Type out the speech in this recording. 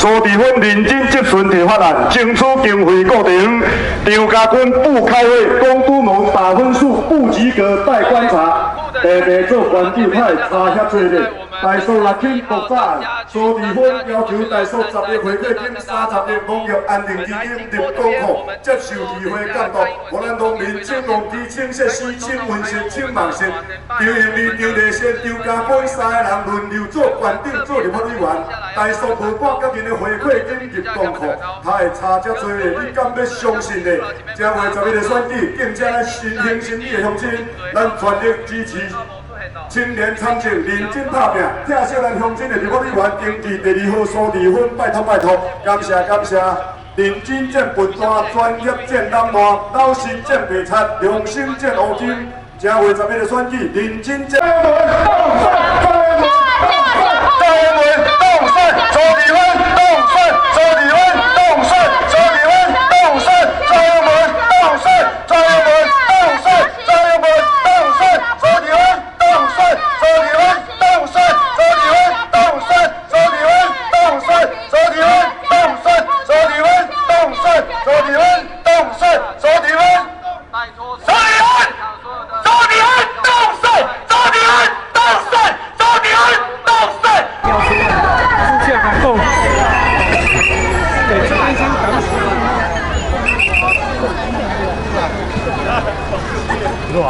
蘇治芬認真質詢提法案，爭取經費過程。張家軍不開會，龔都農打分數不及格待觀察。白白做關長，哪會差遐濟咧？台塑六輕爆炸案，蘇治芬要求台塑10億回饋金、30億農業安定基金入國庫，接受議會監督。予咱農民清農機、清設施、清溫室、清網室。張英利、張麗仙、張家軍三个人輪流做縣長、做立法委員。台塑無半角銀的回饋金入公庫，哪會差遮濟咧？你敢欲相信咧？正月11的選舉，敬請咱新興新意的鄉親，咱全力支持青年參政，認真拍拚，疼惜咱鄉親的立法委員，登記第二號蘇治芬，拜託拜託，感謝感謝。認真戰笨蛋，專業戰懶惰，老實戰白賊，良心戰烏金。正月11的選舉，認真戰。蔡英文當選，蘇治芬當選，蘇治芬當選，蘇治芬當選，蔡英文當選，蔡英文當選，蔡英文當選，蘇治芬當選，蘇治芬當選，蘇治芬當選，蘇治芬當選，蘇治芬當選，蘇治芬當選，蘇治芬當選，蘇治芬，蘇治芬，蘇治芬當選，蘇治芬當選，蘇治芬當選。主持人講，對，這邊先等。哇！